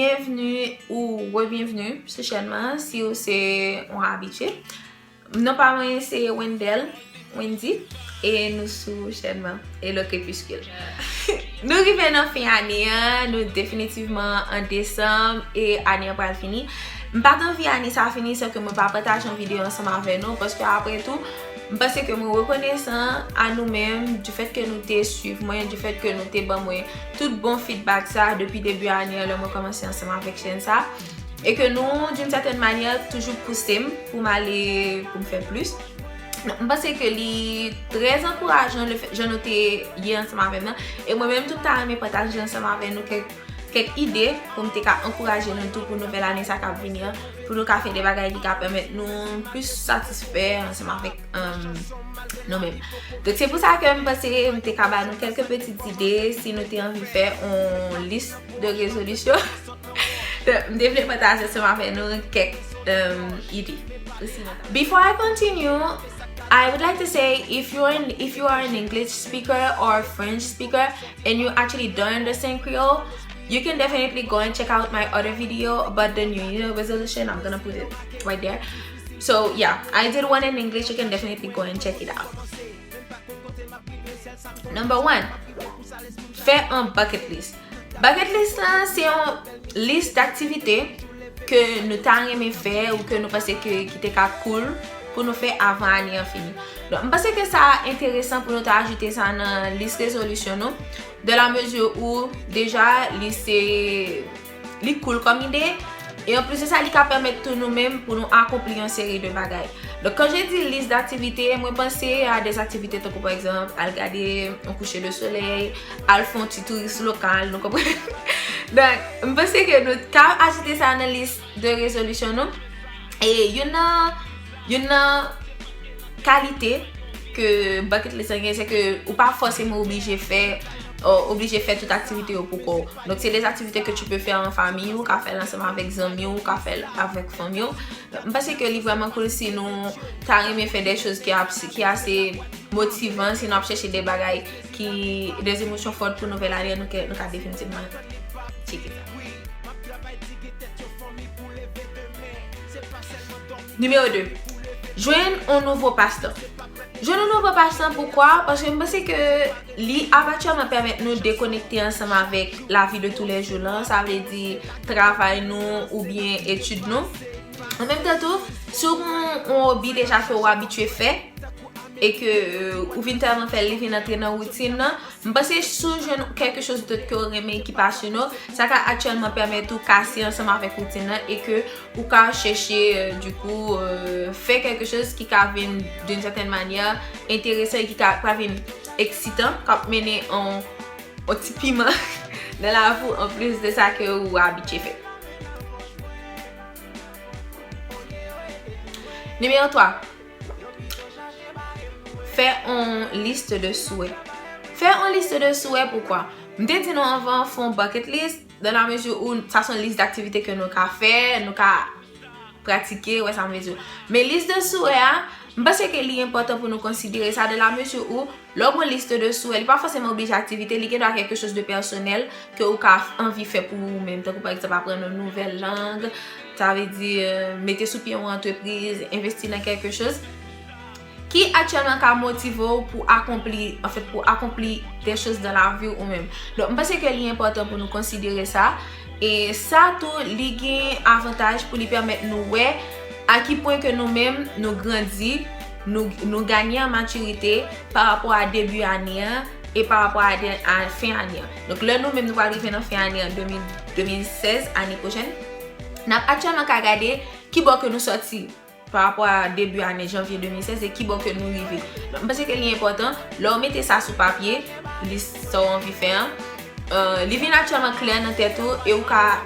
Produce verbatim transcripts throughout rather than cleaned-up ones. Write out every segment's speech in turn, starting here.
Byenvni ou rebyenvni sou chèn mwen si w se yon abitye. Non pa mwen se Wendell, Wendy, e nou sou chèn mwen, Hello Crépuscule. Nou rive nan fen ane an, nou definitivman an desanm e ane an pral fini. M pa t anvi ane sa fini san ke mwen pa pataje yon videyo ansanm avè nou, paske apre tou, m panse ke mwen rekonesan a nou menm, du fait ke nou te swiv mwen, du fait ke nou te ban mwen tout bon feedback sa depi debi ane an, lè mwen kòmanse ansanm avèk chèn sa. E ke nou, d'une certaine manière, toujou pouse m pou m ale, pou m fè plis. M panse ke li trè ankourajan le fè, jan nou te ye ansanm avè m nan. E mwen menm tou, m ta renmen pataje ansanm avè nou kèk, kèk ide pou m te ka ankouraje nou tou pou nouvèl ane sa k ap vini an, pou nou ka fè de bagay ki ka pèmèt nou plis satisfè ansanm avèk, um, nou menm. Donk, se pou sa ke m panse m te ka ba nou kèlke pitit ide si nou te anvi fè yon lis de rezolisyon. M te vle pataje ansanm avè nou kèk, um, ide. Before I continue, I would like to say if you're an, if you are an English speaker or French speaker and you actually don't understand Creole, you can definitely go and check out my other video about the New Year resolution. I'm gonna put it right there. So yeah, I did one in English. You can definitely go and check it out. Number one, fè yon bucket list. Bucket list lan se yon lis d'aktivite ke nou ta renmen fè ou ke nou panse ke, ki te ka cool pou nou fè avan ane an fini. Donk, m panse ke sa enteresan pou nou ta ajoute sa nan lis rezolisyon nou, dans la mesure où deja li se, li cool kòm ide, e anplis de sa, li ka pèmèt tou nou menm pou nou akonpli yon seri de bagay. Donk, quand je dis liste d'activités, mwen panse a des activités tankou, pa egzanp, al gade yon coucher de soleil, al fè yon ti touris lokal, nou konprann? Donk, m panse ke nou ka ajoute sa nan lis de rezolisyon nou. E youn nan, youn nan kalite ke bucket list lan gen, se ke ou pa fòseman oblije fè, euh, oblije fè tout aktivite yo pou kò w. Donk, se des activités que tu peux faire en famille, ou ka fè l ansanm avèk zanmi w, ou ka fè l avèk fanmi w. M panse ke li vrèman cool si nou ta renmen fè des choses ki ap, ki ase motivan, si nou ap chèche de bagay ki, des émotions fortes pou nouvèl ane, nou ke, nou ka definitivman tcheke sa. Nimewo de, jwenn yon nouvo pastan. Jwenn yon nouvo pastan, poukwa? Paske m panse ke li ap aktyèlman pèmèt nou dekonekte ansanm avèk lavi de tous les jours lan, sa vle di travay nou oubyen etid nou. An menm tan tou, si w gen yon hobby deja ke w abitye fè, e ke, euh, ou vin tèlman fè l, li vin antre nan woutin nan, m panse si w jwenn quelque chose d'autre ke w renmen ki pasyonnen w, sa ka aktyèlman pèmèt ou kase ansanm avèk woutin nan e ke ou ka chèche, euh, du coup, euh, fè quelque chose ki ka vin d'une certaine manière enteresan e ki ka, ka vin eksitan, k ap mennen yon, yon ti piman nan lavi w anplis de sa ke ou abitye fè. Nimewo twa, fè yon liste de souhaits. Fè yon liste de souhaits, poukwa? M te di nou anvan, fè yon bucket list, dans la mesure où sa se yon lis d'aktivite ke nou ka fè, nou ka pratike, wè sa m vle di w. Men lis de souhaits a, m panse ke li enpòtan pou nou konsidere sa dans la mesure où lè w gen yon liste de souhaits, li pa fòseman oblije aktivite, li gendwa quelque chose de personnel ke ou ka anvi fè pou ou menm, tankou pa egzanp aprann yon nouvèl lang, sa vle di, euh, mete sou pye yon antrepriz, envesti nan quelque chose ki aktyèlman ka motive w pou akonpli, anfèt, pou akonpli des choses dans la vie ou menm. Donk, m panse ke li enpòtan pou nou konsidere sa. E sa tou, li gen avantaj pou li pèmèt nou wè a ki pwen ke nou menm, nou grandi, nou, nou ganye an matirite pa rapò a debi ane an e pa rapò a dè-, a fen ane an. Donk, lè nou menm nou pral rive nan fen ane an de mil, de mil sèz, ane pwochèn, n ap aktyèlman ka gade ki bò ke nou sòti pa rapò a debi ane janvye de mil sèz e ki bò ke nou rive. Donk, m panse ke li enpòtan, lè w mete sa sou papye, lis sa w anvi fè an, euh, li vin aktyèlman klè nan tèt ou e ou ka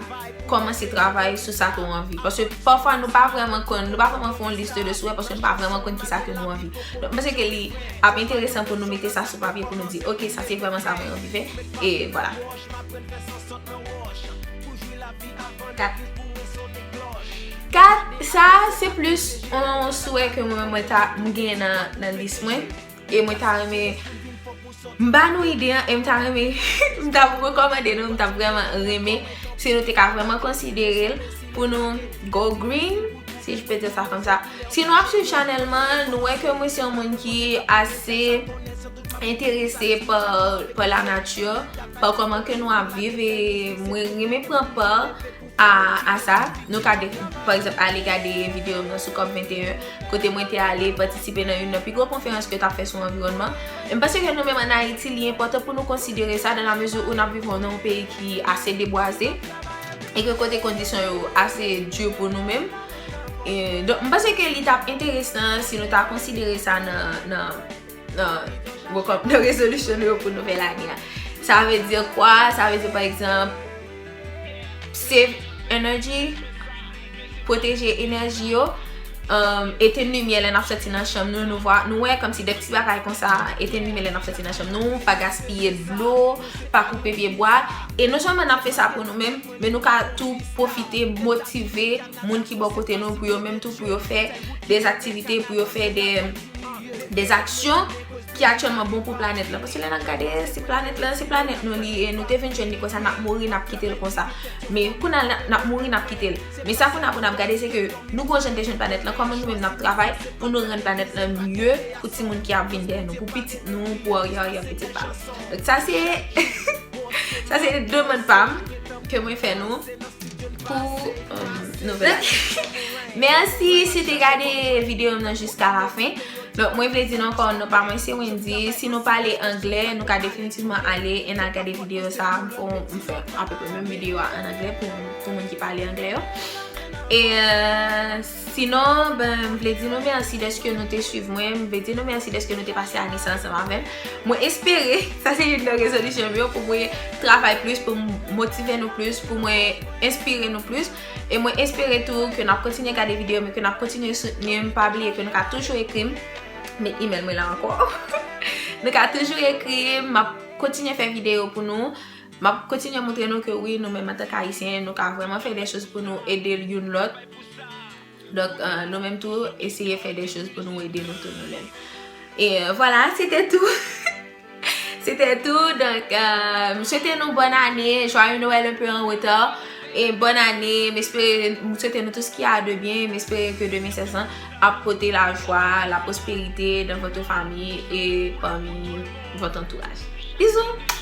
kòmanse travay sou sa ke w anvi. Paske pafwa nou pa vrèman konn, nou pa vrèman fè yon liste de souhaits paske nou pa vrèman konn kisa ke nou anvi. Donk, m panse ke li ap enteresan pou nou mete sa sou papye pou nou di, ok, sa se vrèman sa mwen anvi fè. E vwala. Kat. Kat, sa se plis yon souhait ke mwen, mwen ta, m gen nan, nan lis mwen. E mwen ta renmen, m ba nou ide an, e m ta renmen, m ta ap rekòmande nou, m ta ap vrèman renmen Si nou te ka vrèman konsidere l pou nou go green, si je peux dire ça comme ça. Si nou ap swiv chanèl mwen, nou wè ke mwen se yon moun ki ase enterese pa, pa la nati, pa kòman ke nou ap viv, e mwen renmen pran pa a, a sa. Nou ka, de, pa egzanp, ale gade videyo m nan sou COP venteyen, kote mwen te ale patisipe nan youn nan pi gwo konferans ke t ap fè sou anviwònman. E m panse ke nou menm ann Ayiti, li enpòtan pou nou konsidere sa, dans la mesure où n ap viv nan yon peyi ki ase debwaze, e ke kote kondisyon yo ase di pou nou menm. E, donk, m panse ke li t ap enteresan si nou ta konsidere sa nan, nan, nan, bon, kòm nan rezolisyon nou yo pou nouvèl ane a. Sa vle di kwa? Sa vle di, pa egzanp, save energy, pwoteje enèji yo, um, etenn limyè lè n ap sòti nan chanm nou, nou vwa, nou wè kòmsi de ti bagay konsa, etenn limyè lè n ap sòti nan chanm nou, pa gaspiye dlo, pa koupe pye bwa. E non sèlman n ap fè sa pou nou menm, men nou ka tou pwofite motive moun ki bò kote nou pou yo menm tou, pou yo fè de aktivite, pou yo fè de, de aksyon ki aktyèlman bon pou planèt lan. Paske lè n ap gade, se planèt lan, se planèt nou li ye, nou te vin jwenn li konsa, n ap mouri, n ap kite l konsa. Men kounye a, n ap mouri, n ap kite l. Men sa kounye a pou n ap gade, se ke nou gon jan de jwenn planèt lan, kòman nou menm n ap travay pou nou rann planèt lan mye pou timoun ki ap vin dèyè nou, pou pitit nou, pou aryè aryè pitit pa nou. Donk sa se, sa se demann pa m ke mwen fè nou pou, um, nouvèl ane. Mèsi si te gade videyo m nan jiska la fen. Donk, mwen vle di nou ankò, non pa mwen se Wendy. Si nou pale anglè, nou ka definitivman ale e n al gade videyo sa a. M fè, m fè apepre menm videyo a an anglè pou, pou moun ki pale anglè yo. E, euh, sinon, ben, m vle di nou mèsi dèske nou te swiv mwen. M vle di nou mèsi dèske nou te pase ane sa ansanm avè m. Mwen espere, sa se youn nan rezolisyon m yo, pou mwen travay plis, pou m motive nou plis, pou mwen enspire nou plis. E mwen espere tou ke n ap kontinye gade videyo m, ke n ap kontinye soutni m. Pa bliye ke nou ka toujou ekri m. Met email mwen la ankò. Nou ka toujou ekri m, m ap kontinye fè videyo pou nou. M ap kontinye montre nou ke wi, nou menm antanke Ayisyen, nou ka vrèman fè de choz pou nou ede youn lòt. Donk, euh, nou menm tou, eseye fè de choz pou nou ede nou tou nou menm. E, euh, vwala, se te tou. Se te tou. Donk, euh, m swete nou bòn ane, joyeux Noël un peu en retard. E bòn ane, m espere, m swete nou tout ce qu'il y a de bien, m espere ke de mil sèz lan ap pote lajwa, la prospérité dans votre famille et parmi votre entourage. Bizou!